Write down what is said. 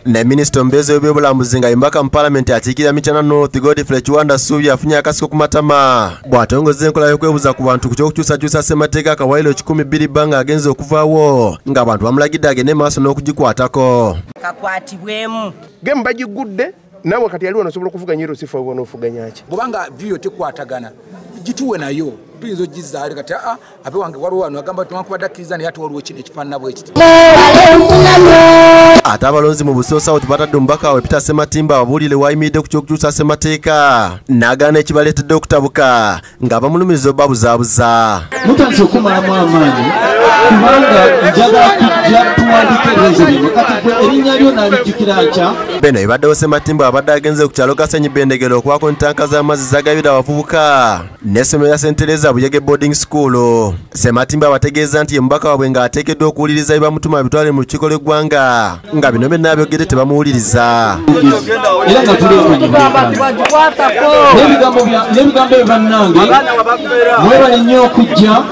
Ne minisita omubeezi w'ebyobulambuzi nga ye mubaka mu paalamenti akiikirira Mityana North Godfrey Kiwanda Ssuubi afunye akasiko ku matama bw'atongozza enkola y'okwebuuza ku bantu ku ky'okukyusakyusa ssemateeka akawaayiro 102 bbanga agenze okuvaawo ng'abantu bamulagidde agende maaso n'okugikwatako. Kakwatibwemu. Gemu bagigudde nawe kati yali wano osobola okuvuganya era osifa wano ofuganya ki? Bw'obanga viyo tekwatagana gituwe nayo tuyinza ogizzaale kati abe wange waliwo wano agamba tewankubadde akkiriza naye ate waliwo kino ekifaanana bwe kiti. Ate abalonzi mu Busiro South batadde omubaka waabwe Peter Ssematimba ababuulire w'ayimiridde ku ky'okukyusa ssemateeka n'agaana ekibaleetedde okutabuka nga bamulumiriza obbabuzaabuza. Mutandise okumalamu amaanyi kubanga njagala kujja tuwandiike ebibuuzo bino kati gwe erinnya lyo naalijjukira nkya. Bino ebibaddewo Ssematimba abadde agenze ku kyalo Kasenyi Bendegero okubaako ntanka z'amazzi zagabira abavubuka n'essomero lya St. Teresa Buyege Boarding School. Ssematimba abategeeza nti ye mubaka waabwe ng'ateekeddwa okuwuliriza bye bamutuma abitwale mu lukiiko lw'eggwanga nga bino byonna abyogedde tebamuwuliriza. Era nga tuleekanye n'ebigambo ebyo bannange mwebale nnyo okujja.